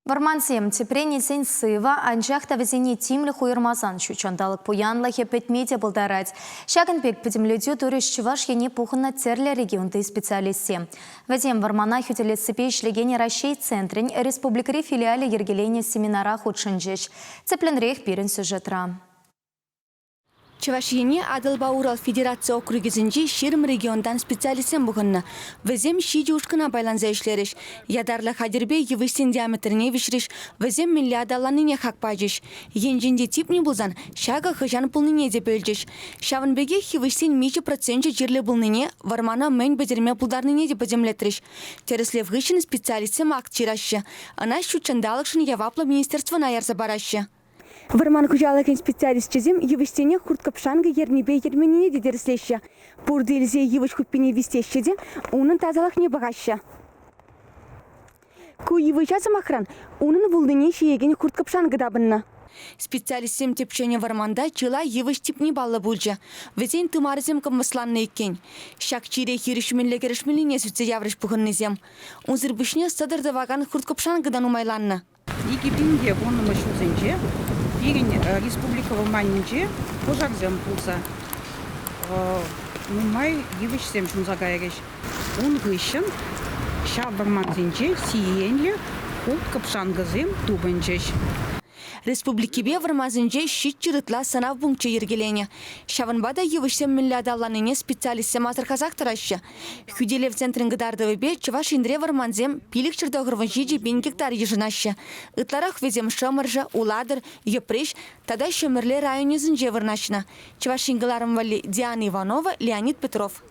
Вӑрмансем, тӗпрен илсен, сывӑ, анчах та вӗсене тимлӗх уйӑрмасан ҫут ҫанталӑк пуянлӑхӗ пӗтме те пултарать. Ҫакӑн пек пӗтӗмлетӳ турӗҫ Чӑваш Ене пухӑннӑ тӗрлӗ регионти специалистсем. Вӗсем вӑрмана хӳтӗлессипе ӗҫлекен Раҫҫей центрӗн республикӑри филиалӗ йӗркеленӗ семинара хутшӑнчӗҫ. Тӗплӗнрех пирӗн сюжетра. Чӑваш Ене Атӑлпа Урал федераци округӗсенчи 20 регионтан специалистсем пухӑннӑ. Вӗсем ҫичӗ ушкӑна пайланса ӗҫлерӗҫ. Ятарлӑ хатӗрпе йывӑҫсен диаметрне виҫрӗҫ, вӗсем мӗнле аталаннине хак пачӗҫ. Енчен те типнӗ пулсан ҫакӑ хӑҫан пулнине те пӗлчӗҫ. Ҫавӑн пекех йывӑҫсен миҫе проценчӗ чирлӗ пулнине, вӑрмана мӗн пӗтерме пултарнине те пӗтӗмлетрӗҫ. Тӗрӗслев хыҫҫӑн специалистсем акт ҫыраҫҫӗ. Ӑна ҫут ҫанталӑкшӑн яваплӑ министерствӑна ярса параҫҫӗ. Вӑрман хуҫалӑхӗн специалисчӗсем йывӑҫсене хурт-кӑпшанкӑ ернипе ерменнине те тӗрӗслеҫҫӗ. Пуртӑ илсе йывӑҫ хуппине вистеҫҫӗ те унӑн тасалӑхне пӑхаҫҫӗ. Ку йывӑҫа, сӑмахран, унӑн вуллине ҫиекен хурт-кӑпшанкӑ тапӑннӑ. Специалистсем тӗпченӗ вӑрманта чылай йывӑҫ типни паллӑ пулчӗ. Вӗсен тымарӗсем кӑмӑсланнӑ иккен. Ҫак чире хирӗҫ мӗнле кӗрешмеллине сӳтсе яврӗҫ пухӑннисем. Унсӑр пуҫне сӑтӑр тӑвакан хурт-кӑпшанкӑ та нумайланнӑ. 2010 ҫулсенче пирӗн республика вӑрманӗнче пушарсем пулса нумай йывӑҫсем ҫунса кайрӗҫ. Ун хыҫҫӑн ҫав вӑрмансенче сиенлӗ хурт-кӑпшанкӑсем тупӑнчӗҫ. Республикипе вӑрмансенче 700 ытла сӑнав пункчӗ йӗркеленӗ. Ҫавӑнпа та йывӑҫсем мӗнле аталаннине специалистсем асӑрхасах тӑраҫҫӗ. Хӳтӗлев центрӗн кӑтартӑвӗпе Чӑваш Енре вӑрмансем 597 пин гектар йышӑнаҫҫӗ. Ытларах вӗсем Шӑмӑршӑ, Улатӑр, Йӗпреҫ тата Ҫӗмӗрле районӗсенче вырнаҫнӑ. Чӑваш Ен кӑларӑм валли Диана Иванова, Леонид Петров.